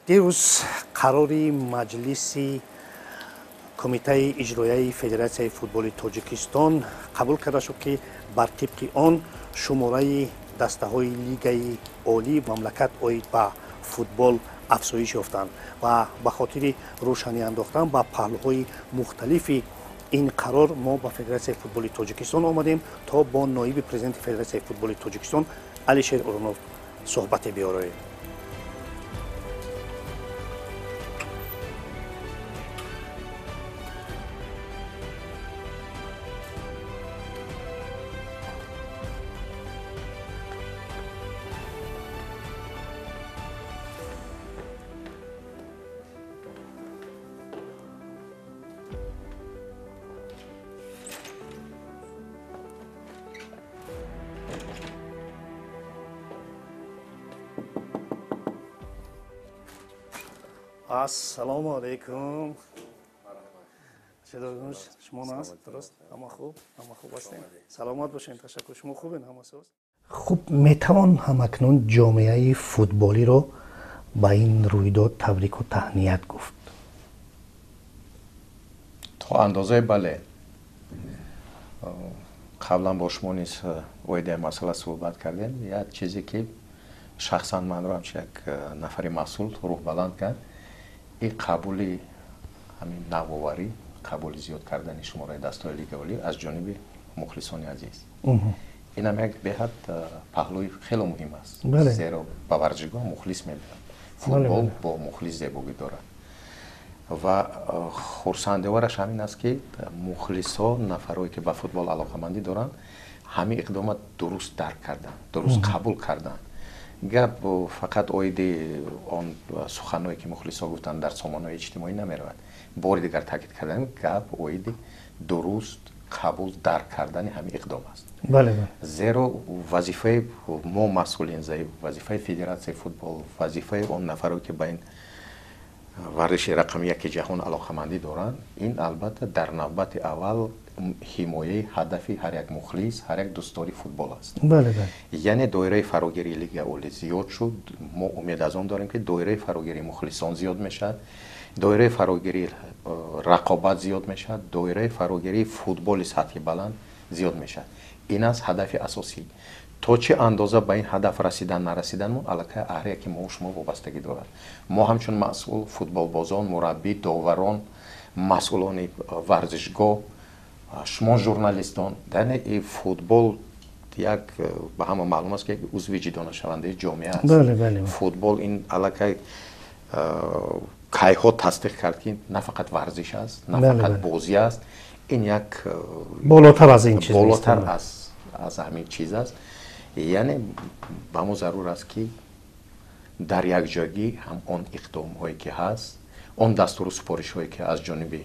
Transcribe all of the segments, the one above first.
Дирӯз қарори маҷлиси Кумитаи иҷроияи Федератсияи футболи Тоҷикистон қабул карда шуд, ки бар тибқи он шумораи дастаҳои Лигаи Олии мамлакат оид ба футбол афзоиш ёфтанд ва ба хотири рӯшанӣ андохтан ба паҳлӯҳои мухталифи ин қарор мо ба Федератсияи футболи Тоҷикистон омадем, то бо ноиби президенти Федератсияи футболи Тоҷикистон Алишер Урунов суҳбате биёроем. Ассалому алайкум. Шумо наст? Дуруст? Ҳама хуб? Ҳама хуб ҳастем? Саломат бошед, ташаккур. Шумо хубен? Ҳама соз? Хуб, метавон ҳамакнун ҷомеаи футболиро ба ин рӯйдод табрику таҳният гуфт? То андозае бале. Қаблан бо шумо низ оиди ин масъала суҳбат кардем. Як чизе ки шахсан манро ҳамчун як нафари масъул рӯҳбаланд кард, ин қабули ҳамин навоварӣ, қабули зиёд кардани шумораи дастаҳои Лигаи Олӣ аз ҷониби мухлисони азиз. Инам як беҳад паҳлӯи хеле муҳим аст, зеро ба варзишгоҳ мухлис мебирад. Футбол бо мухлис зебогӣ дорад ва хурсандиовараш ҳамин аст, ки мухлисҳо, нафарое ки ба футбол алоқамандӣ доранд, ҳамин иқдома дуруст дарк карданд, дуруст қабул карданд. Гап фақат оиди он суханҳое ки мухлисҳо гуфтанд дар сомонаҳои иҷтимоӣ намеравад. Бори дигар таъкид кардам, гап оиди дуруст қабул дарк кардани ҳамин иқдом аст. Зеро вазифаи мо масъулин, вазифаи Федератсияи футбол, вазифаи он нафаре ки ба ин варзиши рақами яки ҷаҳон алоқамандӣ доранд, ин албатта дар навбати аввал ҳимояи ҳадафи ҳар як мухлис, ҳар як дӯстдори футбол аст. Яъне доираи фарогирии Лигаи Олӣ зиёд шуд. Мо умед аз он дорем, ки доираи фарогирии мухлисон зиёд мешавад, доираи фарогирии рақобат зиёд мешавад, доираи фарогирии футболи сатҳи баланд зиёд мешавад. Ин аст ҳадафи асосӣ. То чӣ андоза ба ин ҳадаф расидан нарасиданмон аллакай ҳар яке мо шумо вобастагӣ дорад. Мо ҳамчун масъул, футболбозон, мураббӣ, доварон, масъулони варзишгоҳ, шумо журналистон, яъне футбол як ба ҳама маълум аст, ки як узви ҷидонашавандаи ҷомеа аст. Футбол ин аллакай кайҳо тасдиқ кард, ки на фақат варзиш аст, на фақат бозӣ аст, ин як болотар аз ин чиз, болотар аз ҳамин чиз аст. Яъне ба мо зарур аст, ки дар якҷоягӣ ҳам он иқдомҳое ки ҳаст, он дастуру супоришҳое ки аз ҷониби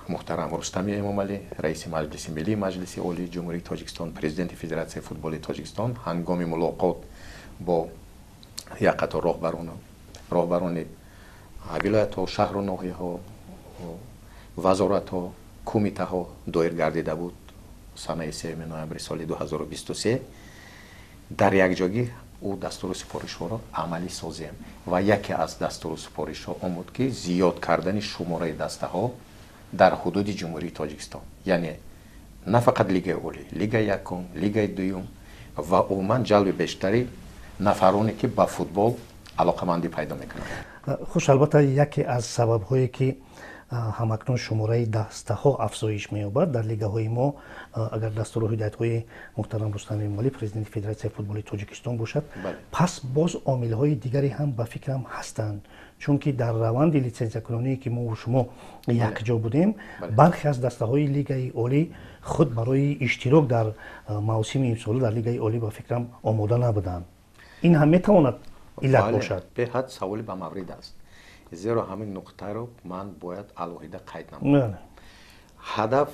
муҳтарам Рустами Эмомалӣ, раиси Маҷлиси Миллии Маҷлиси Олии Ҷумҳурии Тоҷикистон, президенти Федератсияи футболи Тоҷикистон ҳангоми мулоқот бо як қатор роҳбарони вилоятҳо, шаҳру ноҳияҳо, вазоратҳо, кумитаҳо доир гардида буд санаи 3 ноябри соли 2023, дар якҷогӣ ӯ дастуру супоришҳоро амалӣ созем. Ва яке аз дастуру супоришҳо он буд, ки зиёд кардани шумораи дастаҳо дар ҳудуди Ҷумҳурии Тоҷикистон, яъне на фақат Лигаи Олӣ, Лигаи якум, Лигаи дуюм ва умуман ҷалби бештари нафароне ки ба футбол алоқамандӣ пайдо мекунанд. Хуш, албатта яке аз сабабҳое ки ҳамакнун шумораи дастаҳо афзоиш меёбад дар лигаҳои мо, агар дастуру ҳидоятҳои муҳтарам Рустам Эмомалӣ, президенти Федератсияи футболи Тоҷикистон бошад, пас боз омилҳои дигаре ҳам ба фикрам ҳастанд, чунки дар раванди литсензиякуноние ки мо шумо якҷо будем, бархе аз дастаҳои Лигаи Олӣ худ барои иштирок дар мавсими имсола дар Лигаи Олӣ ба фикрам омода набуданд. Ин ҳам метавонад иллат бошад. Беҳад саволи ба маврид аст, зеро ҳамин нуқтаро ман бояд алоҳида қайд намоям. Ҳадаф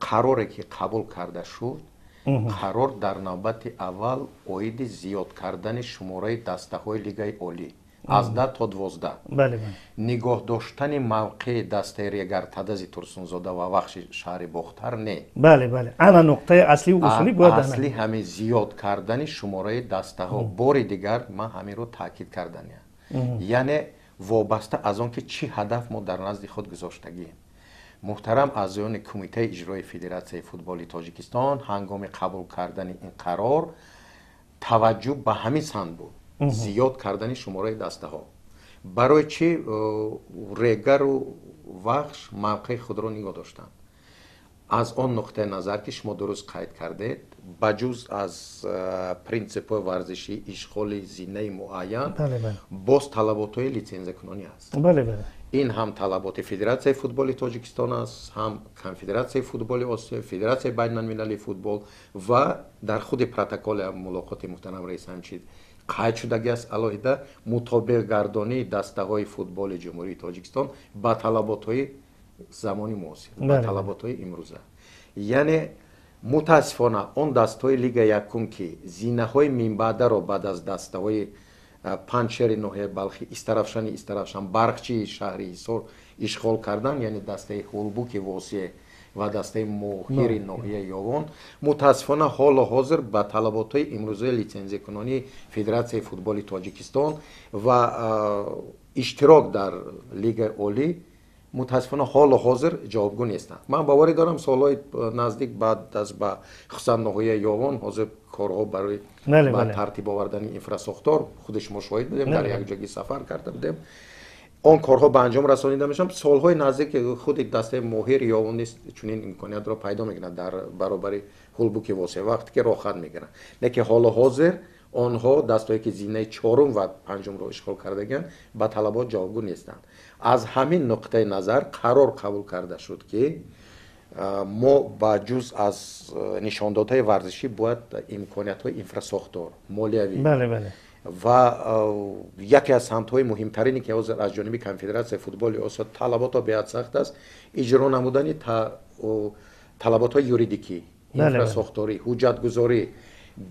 қароре ки қабул карда шуд, қарор дар навбати аввал оиди зиёд кардани шумораи дастаҳои Лигаи Олӣ Аз 10 то 12. Нигоҳ доштани мавқеи дастаи Регар Тадази Турсунзода ва Вахши шаҳри Бохтар не. Бале, бале. Ана нуқтаи аслию усулӣ бояд асли ҳамин зиёд кардани шумораи дастаҳо. Бори дигар ман ҳаминро таъкид карданиям. Яъне вобаста аз он ки чӣ ҳадаф мо дар назди худ гузоштагием. Муҳтарам аъзоёни Кумитаи иҷрои Федератсияи футболи Тоҷикистон ҳангоми қабул кардани ин қарор таваҷҷӯҳ ба ҳамин санд буд. Зиёд кардани шумораи дастаҳо. Барои чӣ Регару Вахш мавқеи худро нигоҳ доштанд? Аз он нуқтаи назар ки шумо дуруст қайд кардед, ба ҷуз аз принсипҳои варзишӣ ишғоли зинаи муайян, боз талаботҳои литсензиякунонӣ аст. Ин ҳам талаботи Федератсияи футболи Тоҷикистон аст, ҳам Конфедератсияи футболи Осиё, Федератсияи байналмилалии футбол ва дар худи протоколи мулоқоти муҳтарам раис ҳамчи қайд шудагӣ аст алоҳида мутобиқ гардонии дастаҳои футболи Ҷумҳурии Тоҷикистон ба талаботҳои замони муосир, ба талаботҳои имрӯза. Яъне мутаассифона он дастаҳои Лига якум ки зинаҳои минбаъдаро баъд аз дастаҳои Панҷшери ноҳияи Балхӣ, Истаравшани Истаравшан, Барқчии шаҳри Ҳисор ишғол кардан, яъне дастаи Ҳулбуки Восеъ ва дастаи Моҳири ноҳияи Ёвон, мутаассифона ҳоло ҳозир ба талаботҳои имрӯзаи литсензиякунонии Федератсияи футболи Тоҷикистон ва иштирок дар Лигаи Олӣ мутаассифона ҳоло ҳозир ҷавобгӯ нестанд. Ман боварӣ дорам солҳои наздик баъд аз ба хусусан ноҳияи Ёвон ҳозир корҳо барои ба тартиб овардани инфрасохтор худи шумо шоҳид будем, дар як ҷойги сафар карда будем. Он корҳо ба анҷом расонида мешаванд. Солҳои наздик худи дастаи Моҳир Ёвон низ чунин имкониятро пайдо мекунад дар баробари Ҳулбуки Восеъ вақте ки роҳхат мегиранд. Лекин ҳоло ҳозир онҳо дастҳое ки зинаи чорум ва панҷумро ишғол кардагианд ба талабот ҷавобгӯ нестанд. Аз ҳамин нуқтаи назар қарор қабул карда шуд ки мо ба ҷуз аз нишондодҳои варзишӣ бояд имкониятҳои инфрасохтор, молиявӣ ва яке аз самтҳои муҳимтарине ки ҳозир аз ҷониби Конфедератсияи футболи Осиё талаботҳо беҳад сахт аст, иҷро намудани талаботҳои юридикӣ, инфрасохторӣ, ҳуҷҷатгузорӣ.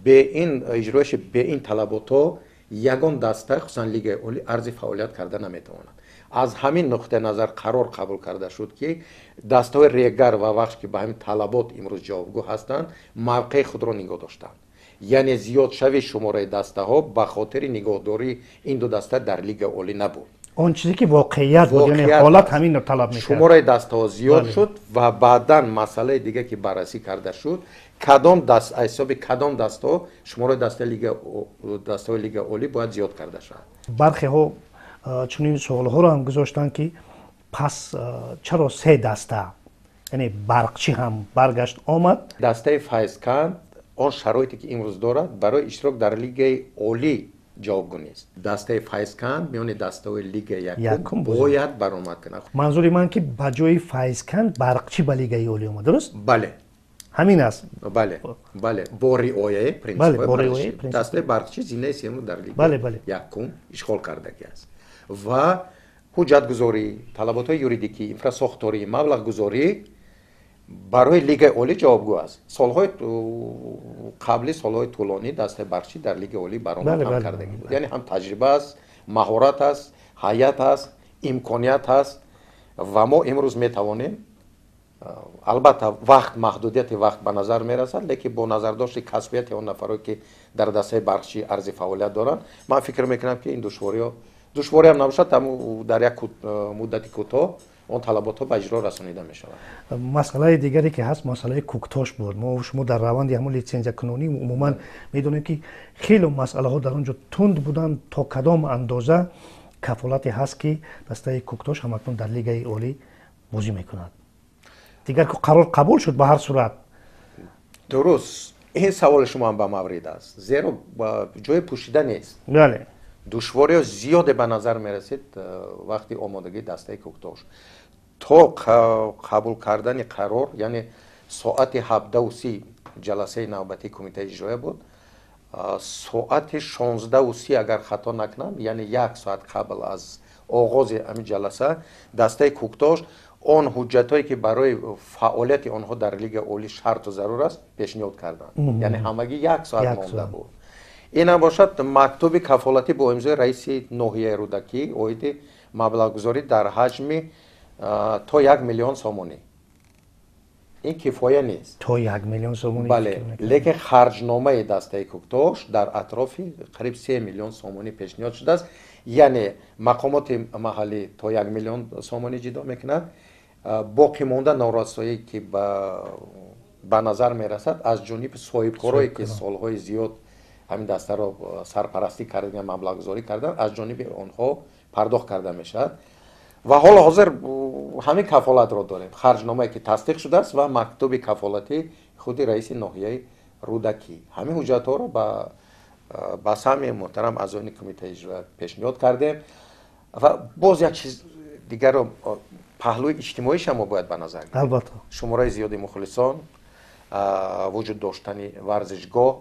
Бе ин иҷроиши бе ин талаботҳо ягон даста, хусусан Лигаи Олӣ, арзи фаъолият карда наметавонад. Аз ҳамин нуқтаи назар қарор қабул карда шуд ки дастаҳои Регар ва Вахш ки ба ҳамин талабот имрӯз ҷавобгӯ ҳастанд, мавқеи худро нигоҳ доштанд. Яъне зиёдшавии шумораи дастаҳо ба хотири нигоҳдории ин ду даста дар Лигаи Олӣ набуд. Он чизе ки воқеият буд, яъне ҳолат ҳаминро талаб мекард. Шумораи дастаҳо зиёд шуд ва баъдан масъалаи дига ки баррасӣ карда шуд, кадом даст аз ҳисоби кадом дастаҳо шумораи дастаҳои Лигаи Олӣ бояд зиёд карда шавад. Бархеҳо чунин суолҳоро ҳам гузоштанд ки пас чаро се даста, яъне Барқчӣ ҳам баргашт омад. Дастаи Файзканд он шароите ки имрӯз дорад барои иштирок дар Лигаи Олӣ ҷавобгӯ нест. Дастаи Файзканд миёни дастаҳои Лигаи якум бояд баромад кунад. Манзури ман ки ба ҷои Файзканд Барқчӣ ба Лигаи Олӣ омад, дуруст? Бале. Ҳамин аст. Бале, бале, бо риояи принсипҳои дастаи Барқчӣ зинаи сеюмро дар Лигаи якум ишғол кардагӣ аст ва ҳуҷҷатгузорӣ, талаботҳои юридикӣ, инфрасохторӣ, маблағгузорӣ барои Лигаи Олӣ ҷавобгӯ аст. Солҳои қабли, солҳои тӯлонӣ дастаи Барқчӣ дар Лигаи Олӣ баромад ҳам кардагӣ буд. Яъне ҳам таҷриба аст, маҳорат аст, ҳайат аст, имконият аст ва мо имрӯз метавонем, албатта вақт, маҳдудияти вақт ба назар мерасад, лекин бо назардошти касбияти он нафарое ки дар дастаи Барқчӣ арзи фаъолият доранд, ман фикр мекунам ки ин душвориам набошад, дар як муддати кӯтоҳ он талаботҳо ба иҷро расонида мешавад. Масъалаи дигаре ки ҳаст, масъалаи Куктош буд. Мо шумо дар раванди ҳамон литсензиякунонӣ умуман медонем ки хеле масъалаҳо дар он ҷо тунд буданд. То кадом андоза кафолате ҳаст ки дастаи Куктош ҳамакнун дар Лигаи Олӣ бозӣ мекунад? Дигар қарор қабул шуд ба ҳар сурат. Дуруст, ин саволи шумо ҳам ба маврид аст, зеро ҷои пӯшида нест. Бале. Душвориҳо зиёде ба назар мерасид вақти омодагии дастаи Куктош. То қабул кардани қарор, яъне соати 17:30 ҷаласаи навбатии Кумитаи иҷроия буд, соати 16:30 агар хато накунам, яъне як соат қабл аз оғози ҳамин ҷаласа дастаи Куктош он ҳуҷҷатҳое ки барои фаъолияти онҳо дар Лигаи Олӣ шарту зарур аст пешниҳод карданд. Яъне ҳамагӣ як соат монда буд. Инам бошад мактуби кафолатӣ бо имзои раиси ноҳияи Рӯдакӣ оиди маблағгузорӣ дар ҳаҷми то 1 миллион сомонӣ. Ин кифоя нест. То 1 миллион сомонӣ? Бале, лекин харҷномаи дастаи Кӯктош дар атрофи қариб 3 миллион сомонӣ пешниҳод шудааст. Яъне мақомоти маҳаллӣ то 1 миллион сомонӣ ҷидо мекунад. Боқӣ монда норасоӣ ки ба назар мерасад аз ҷониби соҳибкорое ки солҳои зиёд ҳамин дастаро сарпарастӣ кардан, маблағгузорӣ кардан, аз ҷониби онҳо пардохт карда мешавад. Ва ҳоло ҳозир ҳамин кафолатро дорем. Харҷномае ки тасдиқ шудааст ва мактуби кафолатии худи раиси ноҳияи Рӯдакӣ. Ҳамин ҳуҷҷатҳоро ба сами муҳтарам аъзоёни кумитаи иҷроия пешниҳод кардем. Ва боз як чиз дигарро, паҳлӯи иҷтимоиша мо бояд ба назар гирем. Албатта. Шумораи зиёди мухлисон, вуҷуд доштани варзишгоҳ,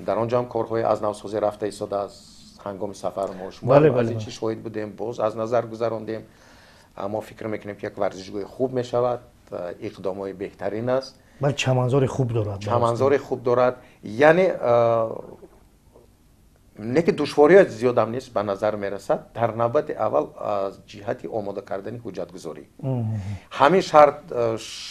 дар он ҷо ҳам корҳои аз навсозӣ рафта истодааст. Ҳангоми сафар мо шумо аз ин чӣ шоҳид будем, боз аз назар гузарондем. Мо фикр мекунем ки як варзишгоҳи хуб мешавад, иқдомҳои беҳтарин аст. Бале, чаманзори хуб дорад. Чаманзори хуб дорад. Яъне не ки душвориҳои зиёдам нест ба назар мерасад, дар навбати аввал аз ҷиҳати омода кардани ҳуҷҷатгузорӣ. Ҳамин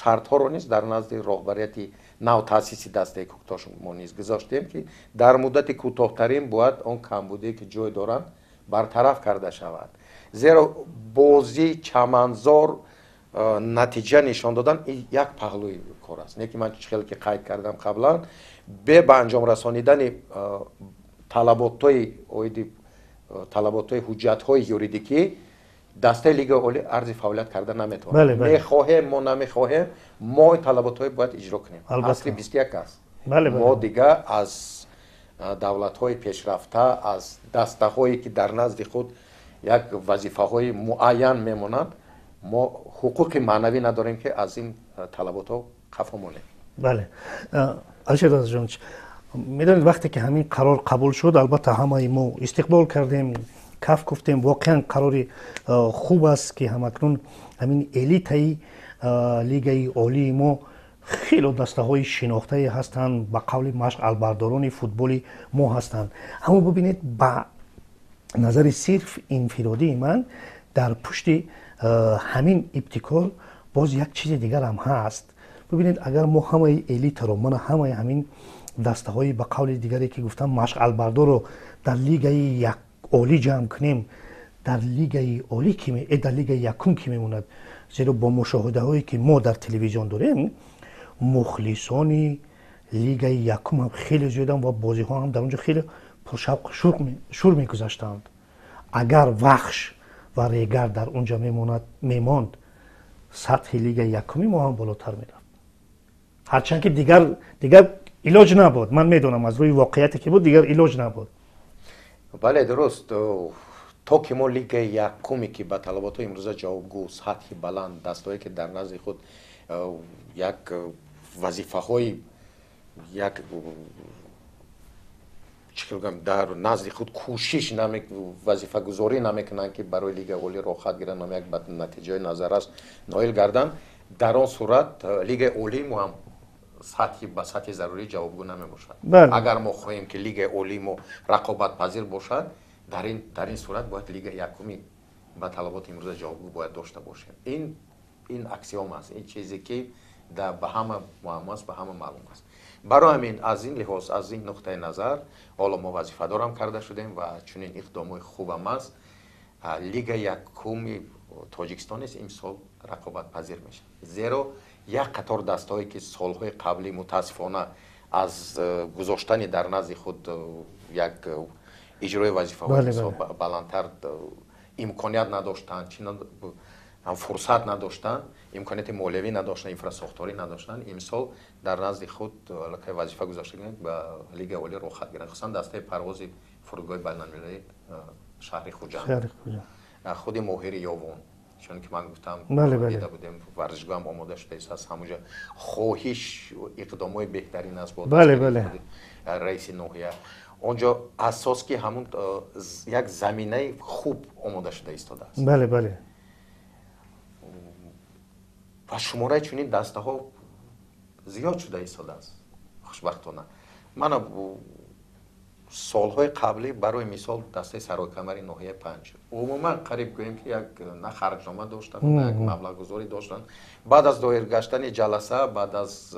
шартҳоро низ дар назди роҳбарияти навтаъсиси дастаи Кӯктош мо низ гузоштем, ки дар муддати кӯтоҳтарин бояд он камбудие ки ҷой доранд бартараф карда шавад. Зеро бозӣ, чаманзор, натиҷа нишон додан ин як паҳлӯи кор аст. Не ки ман чӣ хеле ки қайд кардам қаблан, бе ба анҷом расонидани талаботҳои оиди талаботҳои ҳуҷҷатҳои юридикӣ дастаи Лигаи Олӣ арзи фаъолият карда наметавонад. Мехоҳем, мо намехоҳем, мо талаботҳои бояд иҷро кунем. Асри 21 аст. Мо дигар аз давлатҳои пешрафта, аз дастаҳое ки дар назди худ як вазифаҳои муайян мемонанд, мо ҳуқуқи маънавӣ надорем ки аз ин талаботҳо қафо монем. Бале. Алишер Азизҷонович, медонед вақте ки ҳамин қарор қабул шуд, албатта ҳамаи мо истиқбол кардем, каф гуфтем, воқеан қарори хуб аст ки ҳамакнун ҳамин элитаи Лигаи Олии мо хело дастаҳои шинохтае ҳастанд, ба қавли машғалбардорони футболи мо ҳастанд. Аммо бибинед, ба назари сирф инфиродии ман дар пушти ҳамин ибтикор боз як чизи дигар ҳам ҳаст. Бибинед, агар мо ҳамаи элитаро, мана ҳамаи ҳамин дастаҳои ба қавли дигаре ки гуфтам машғалбардорро дар Лигаи Олӣ ҷамъ кунем, дар Лигаи Олӣ дар Лигаи якум ки мемонад? Зеро бо мушоҳидаҳое ки мо дар телевизион дорем, мухлисони Лигаи якум ҳам хеле зиёданд ва бозиҳо ҳам дар он ҷо хеле пуршавқу шур мегузаштанд. Агар Вахш ва Регар дар он ҷо мемонд, сатҳи Лигаи якуми мо ҳам болотар мерафт. Ҳарчанд ки дигар илоҷ набуд, ман медонам аз рӯи воқеияте ки буд, дигар илоҷ набуд. Бале, дуруст. То ки мо Лигаи якуме ки ба талаботҳои имрӯза ҷавобгӯ, сатҳи баланд, дастҳое ки дар назди худ як вазифаҳои як чӣ гӯям, дар назди худ кӯшиш вазифагузорӣ намекунанд ки барои Лигаи Олӣ роҳхат гиранд, як ба натиҷаи назаррас ноил гарданд, дар он сурат Лигаи Олии мо ҳам ба сатҳи зарурӣ ҷавобгӯ намебошад. Агар мо хоҳем ки Лигаи Олии мо рақобатпазир бошад, дар ин сурат бояд Лигаи якуми ба талаботи имрӯза ҷавобгӯ бояд дошта бошем. Ин аксиом аст, ин чизе ки ба ҳама муаммо аст, ба ҳама маълум аст. Барои ҳамин аз ин лиҳоз, аз ин нуқтаи назар ҳоло мо вазифадорам карда шудем ва чунин иқдомҳои хубам аст. Лигаи якуми Тоҷикистон низ имсол рақобатпазир мешавад. Зеро як қатор дастаҳое ки солҳои қаблӣ мутаассифона аз гузоштани дар назди худ як иҷрои вазифаҳои баландтар имконият надоштанд, фурсат надоштанд, имконияти молиявӣ надоштанд, инфрасохторӣ надоштанд, имсол дар назди худ аллакай вазифа гузошта ба Лигаи Олӣ роҳхат гиранд, хусусан дастаи парвози фурудгоҳи байналмилалии шаҳри Хуҷанд, худи Моҳири Ёвон, чунки ман гуфтам дида будем, варзишгоҳ ҳам омода шудааст, ҳамонҷо хоҳиш иқдомҳои беҳтарин аст бо раиси ноҳия. Он ҷо асос ки ҳамун як заминаи хуб омода шуда истодааст. Бале, бале. Ва шумораи чунин дастаҳо зиёд шуда истодааст, хушбахтона. Мана Солҳои қаблӣ, барои мисол, дастаи Саройкамари ноҳияи Панҷ умуман қариб гӯем, ки як на харҷнома доштанд, на як маблағгузорӣ доштанд. Баъд аз доир гаштани ҷаласа, баъд аз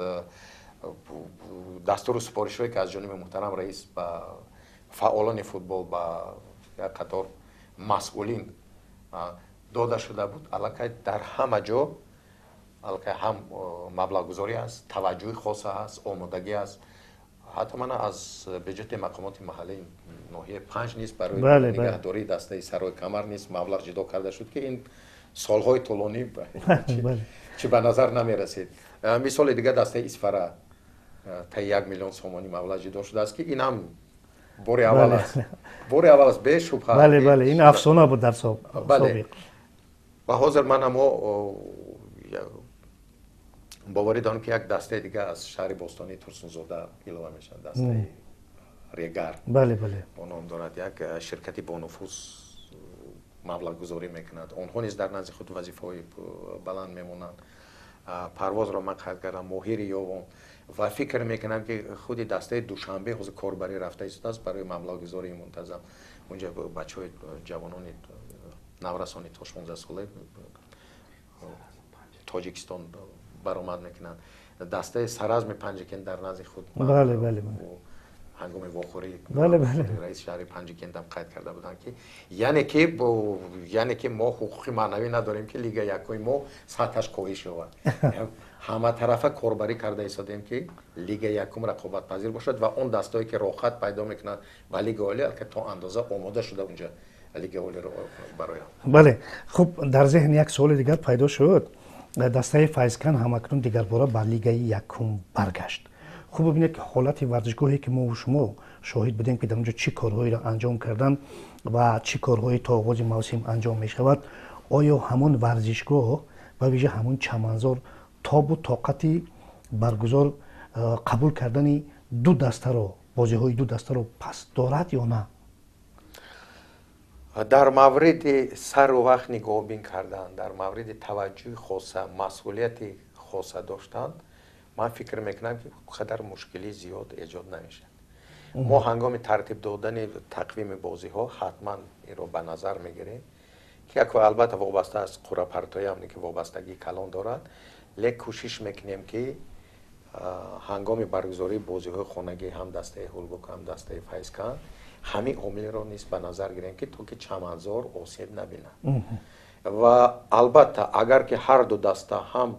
дастуру супоришҳое, ки аз ҷониби муҳтарам раис ба фаъолони футбол, ба як қатор масъулин дода шуда буд, аллакай дар ҳама ҷо аллакай ҳам маблағгузорӣ аст, таваҷҷӯҳи хоса аст, омодагӣ аст. Ҳатто мана аз бюҷети мақомоти маҳаллии ноҳияи Панҷ низ барои нигаҳдории дастаи Сарои Камар низ маблағ ҷудо карда шуд, ки ин солҳои тӯлонӣ чӣ ба назар намерасид. Мисоли дигар, дастаи Исфара таи 1 миллион сомонӣ маблағ ҷудо шудааст, ки ин ҳам бори аввал аст, бори аввал аст, бешубҳа. Бале, бале, ин афсона буд дар Бале, ва ҳозир мана мо боварӣ дорам, ки як дастаи дига аз шаҳри бостонии Турсунзода илова мешавад, дастаи Регар бале бале бо ном дорад. Як ширкати бонуфуз маблағгузорӣ мекунад. Онҳо низ дар назди худ вазифаҳои баланд мемонанд. Парвозро ман қайд кардам, Моҳири Ёвон, ва фикр мекунам, ки худи дастаи Душанбе ҳозир корбарӣ рафта истодааст барои маблағгузории мунтазам. Унҷа бачаҳои ҷавонони наврасони то 16 сола Тоҷикистон баромад мекунанд. Дастаи Саразми Панҷакент дар назди худ бале бале ҳангоми вохӯрӣ бале бале раиси шаҳри Панҷакентам қайд карда буданд, ки яъне ки мо ҳуқуқи маънавӣ надорем, ки лига якуми мо сатҳаш коҳиш ёбад. Ҳаматарафа корбарӣ карда истодем, ки лига якум рақобатпазир бошад ва он дастое, ки роҳхат пайдо мекунанд ба лига олӣ, аллакай то андоза омода шуда унҷа лига олиро бароянд. Бале, хуб, дар зеҳн як суоли дигар пайдо шуд. Дастаи Файзкан ҳамакнун дигарбора ба лигаи якум баргашт. Хуб, бибинед, ки ҳолати варзишгоҳе, ки мо шумо шоҳид будем, ки дар он ҷо чӣ корҳоеро анҷом карданд ва чӣ корҳое то оғози мавсим анҷом мешавад, оё ҳамон варзишгоҳ, ба вижа ҳамон чаманзор тобу тоқати баргузор қабул кардани ду дастаро, бозиҳои ду дастаро пас дорад ё на? Дар мавриди сару вақт нигоҳбин кардан, дар мавриди таваҷҷӯҳи хоса, масъулияти хоса доштан, ман фикр мекунам, ки қадар мушкилӣ зиёд эҷод намешавад. Мо ҳангоми тартиб додани тақвими бозиҳо ҳатман инро ба назар мегирем, ки яко албатта вобаста аз қуръапартоиам, ки вобастагии калон дорад, лек кӯшиш мекунем, ки ҳангоми баргузории бозиҳои хонагӣ ҳам дастаи Ҳулбук, ҳам дастаи Файзкан ҳамин омилро низ ба назар гирем, ки то ки чаманзор осеб набинад. Ва албатта, агар ки ҳар ду даста ҳам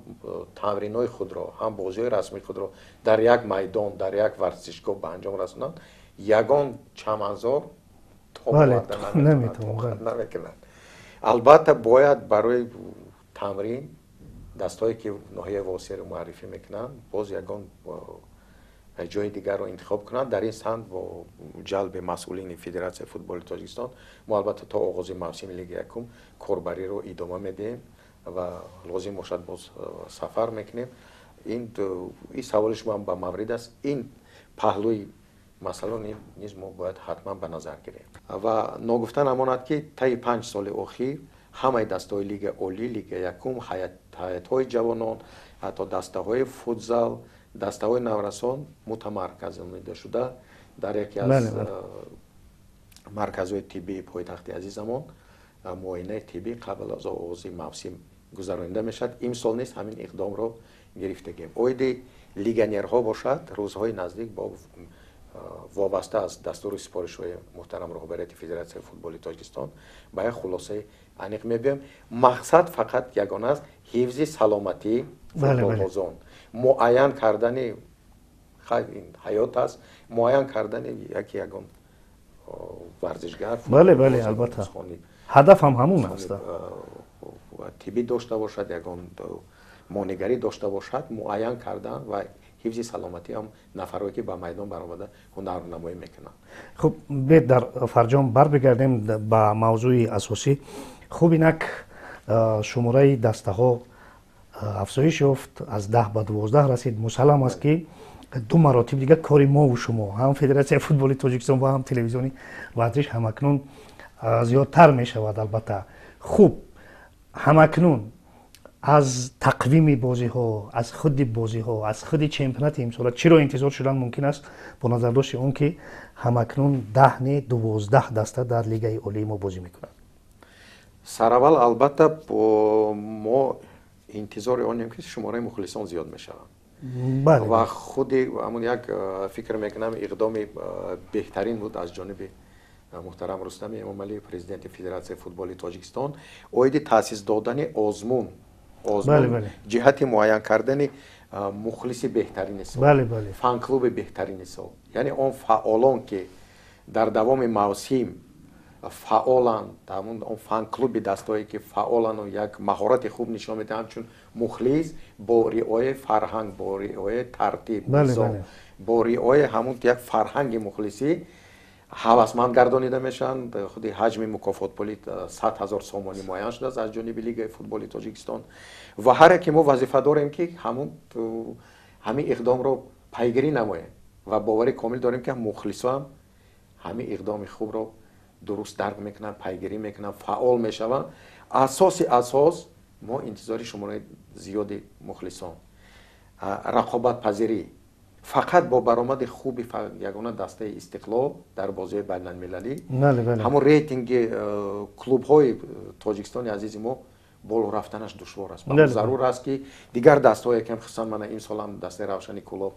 тамринҳои худро, ҳам бозиҳои расмии худро дар як майдон, дар як варзишгоҳ ба анҷом расонанд, ягон чаманзор намекунад. Албатта, бояд барои тамрин дастҳое, ки ноҳияи Восеро муаррифӣ мекунанд, боз ягон ҷои дигарро интихоб кунанд. Дар ин самт бо ҷалби масъулини Федератсияи футболи Тоҷикистон мо албатта то оғози мавсими лиги якум корбариро идома медиҳем ва лозим бошад, боз сафар мекунем. Ин саволи шумо ба маврид аст. Ин паҳлӯи масъала низ мо бояд ҳатман ба назар гирем. Ва ногуфта намонад, ки таи 5 соли охир ҳамаи дастаҳои лига олӣ, лига якум, ҳайатҳои ҷавонон, ҳатто дастаҳои футзал, дастаҳои наврасон мутамарказонида шуда дар яке аз марказҳои тиббии пойтахти азизамон муоинаи тиббӣ қабл аз оғози мавсим гузаронида мешавад. Имсол низ ҳамин иқдомро гирифтагем. Оиди легионерҳо бошад, рӯзҳои наздик бо вобаста аз дастуру супоришҳои муҳтарам роҳбарияти Федератсияи футболи Тоҷикистон ба як хулосаи аниқ мебиёем. Мақсад фақат ягона аст: ҳифзи саломатии футболбозон, муайян кардани ҳаёт аст, муайян кардани яки ягон варзишгар. Бале, бале, албатта, ҳадаф ҳам ҳамун аст. Тиббӣ дошта бошад, ягон монегарӣ дошта бошад, муайян кардан ва ҳифзи саломатӣ ҳам нафарое, ки ба майдон баромада ҳунарнамоӣ мекунанд. Хуб, бед дар фарҷом барбигардем ба мавзӯи асосӣ. Хуб, инак шумораи дастаҳо афзоиш ёфт, аз 10 ба 12 расид. Мусаллам аст, ки ду маротиб дигар кори мову шумо, ҳам Федератсияи футболи Тоҷикистон ва ҳам телевизиони варзиш, ҳамакнун зиёдтар мешавад, албатта. Хуб, ҳамакнун Аз тақвими бозиҳо, аз худи бозиҳо, аз худи чемпионати имсола чиро интизор шудан мумкин аст, бо назардошти он ки ҳамакнун 10 не, 12 даста дар Лигаи Олии мо бозӣ мекунанд? Сараввал, албатта, мо интизори онем, ки шумораи мухлисон зиёд мешаванд. Ва худи ҳамун як, фикр мекунам, иқдоми беҳтарин буд аз ҷониби муҳтарам Рустами Эмомалӣ, президенти Федератсияи футболи Тоҷикистон, оиди таъсис додани озмун ҷиҳати муайян кардани мухлиси беҳтарини сол, фан-клуби беҳтарини сол, яъне он фаъолон, ки дар давоми мавсим фаъоланд, он фан-клуби дастҳое, ки фаъолану як маҳорати хуб нишон медиҳанд, ҳамчун мухлис бо риояи фарҳанг, бо риояи тартиб, бо риояи ҳамун як фарҳанги мухлисӣ ҳавасманд гардонида мешаванд. Худи ҳаҷми мукофотпулӣ 100 000 сомонӣ муайян шудааст аз ҷониби Лигаи футболи Тоҷикистон ва ҳар яке мо вазифа дорем, ки ҳамин иқдомро пайгирӣ намоем ва боварӣ комил дорем, ки мухлисо ҳам ҳамин иқдоми хубро дуруст дарк мекунанд, пайгирӣ мекунанд, фаъол мешаванд. Асоси асос, мо интизори шумораи зиёди мухлисон, рақобатпазирӣ. Фақат бо баромади хуби ягона дастаи Истиқлол дар бозиҳои байналмилалӣ ҳамон рейтинги клубҳои Тоҷикистони азизи мо боло рафтанаш душвор аст. Зарур аст, ки дигар дастҳое ки, хусусан мана имсолам дастаи Равшани Кӯлоб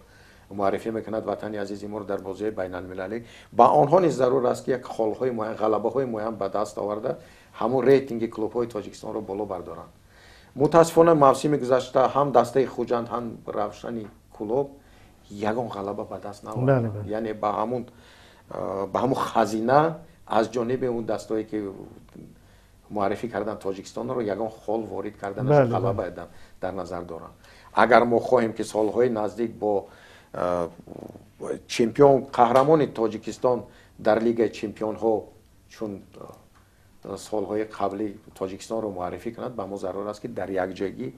муаррифӣ мекунад ватани азизи моро дар бозиҳои байналмилалӣ, ба онҳо низ зарур аст, ки як холҳои муайян, ғалабаҳои муайян ба даст оварда, ҳамон рейтинги клубҳои Тоҷикистонро боло бардоранд. Мутаассифона, мавсими гузашта ҳам дастаи Хуҷанд, ҳам Равшани Кӯлоб ягон ғалаба ба даст наовард, яъне ба ҳамун хазина аз ҷониби он дастҳое, ки муаррифӣ кардан Тоҷикистонро, ягон хол ворид карданаш, ғалаба дар назар доранд. Агар мо хоҳем, ки солҳои наздик бо чемпион, қаҳрамони Тоҷикистон дар Лигаи чемпионҳо, чун солҳои қаблӣ, Тоҷикистонро муаррифӣ кунад, ба мо зарур аст, ки дар якҷойгӣ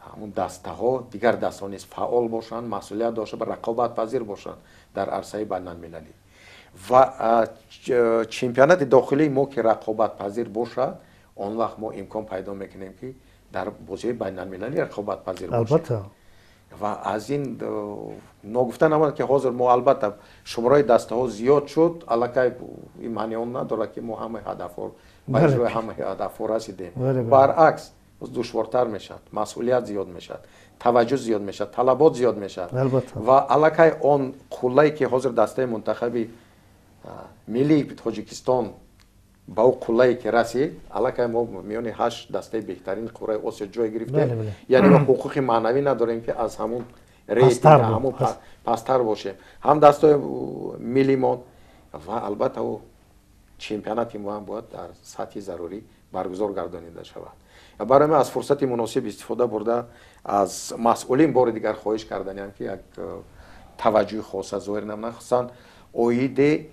ҳамун дастаҳо, дигар дастҳо низ фаъол бошанд, масъулият дошта, рақобатпазир бошанд дар арсаи байналмилалӣ ва чемпионати дохилии мо ки рақобатпазир бошад, он вақт мо имкон пайдо мекунем, ки дар бозиҳои байналмилалӣ рақобатпазир бошем. Ва аз ин ногуфта намонад, ки ҳозир мо, албатта, шумораи дастаҳо зиёд шуд, аллакай ин маъни он надорад, ки мо ҳамаи ҳадафҳо, ба иҷрои ҳамаи ҳадафҳо расидем. Баръакс, душвортар мешавад, масъулият зиёд мешавад, таваҷҷӯҳ зиёд мешавад, талабот зиёд мешавад. Ва аллакай он қуллае, ки ҳозир дастаи мунтахаби миллии Тоҷикистон ба ӯ қуллае ки расид, аллакай мо миёни ҳашт дастаи беҳтарини қурраи Осиё ҷой гирифтем, яъне мо ҳуқуқи маънавӣ надорем, ки аз ҳамун рейтинг, ҳамун пасттар бошем, ҳам дастаи миллимон ва албатта ӯ чемпионати мо ҳам бояд дар сатҳи зарурӣ баргузор гардонида шавад. Барои ман аз фурсати муносиб истифода бурда, аз масъулин бори дигар хоҳиш карданиам, ки як таваҷҷӯҳи хоса зоҳир намоянд, хусусан оиди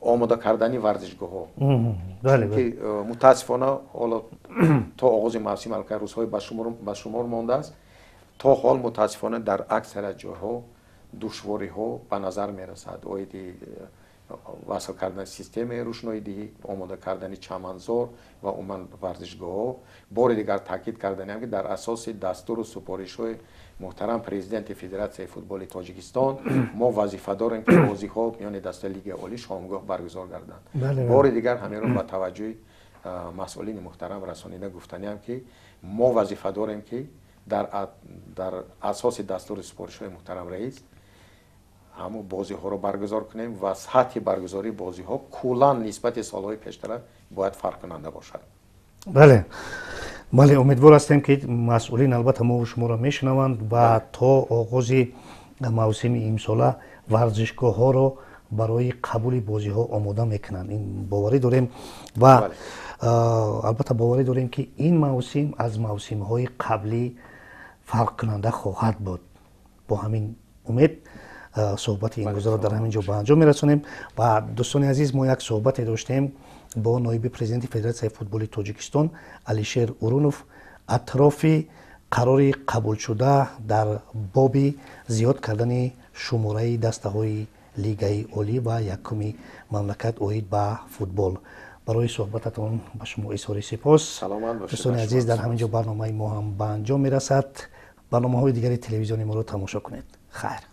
омода кардани варзишгоҳҳо, чунки мутаассифона ҳоло то оғози мавсим аллакай рӯзҳои ба шумор мондааст, то ҳол мутаассифона дар аксарият ҷойҳо душвориҳо ба назар мерасад оиди васл кардани системаи рӯшноидиҳӣ, омода кардани чаманзор ва умуман варзишгоҳҳо. Бори дигар таъкид карданиам, ки дар асоси дастуру супоришҳои муҳтарам президенти Федератсияи футболи Тоҷикистон мо вазифа дорем, ки бозиҳо миёни дастаи Лигаи Олӣ шомгоҳ баргузор гарданд. Бори дигар ҳаминро ба таваҷҷӯҳи масъулини муҳтарам расонида гуфтаниам, ки мо вазифа дорем, ки дар асоси дастури супоришҳои муҳтарам раис ҳамун бозиҳоро баргузор кунем ва сатҳи баргузории бозиҳо куллан нисбати солҳои пештара бояд фарқкунанда бошад. Бале, умедвор ҳастем, ки масъулин албатта мо шуморо мешунаванд ва то оғози мавсими имсола варзишгоҳҳоро барои қабули бозиҳо омода мекунанд. Ин боварӣ дорем ва албатта боварӣ дорем, ки ин мавсим аз мавсимҳои қаблӣ фарқкунанда хоҳад буд. Бо ҳамин умед суҳбати имрӯзаро дар ҳамин ҷо ба анҷом мерасонем. Ва дӯстони азиз, мо як суҳбате доштем бо ноиби президенти Федератсияи футболи Тоҷикистон Алишер Урунов атрофи қарори қабулшуда дар боби зиёд кардани шумораи дастаҳои Лигаи Олӣ ва якуми мамлакат оид ба футбол. Барои суҳбататон ба шумо изҳори сипос. Саломат бошед. Дӯстони азиз, дар ҳамин ҷо барномаи мо ҳам ба анҷом мерасад. Барномаҳои дигари телевизиони моро тамошо кунед. Хайр.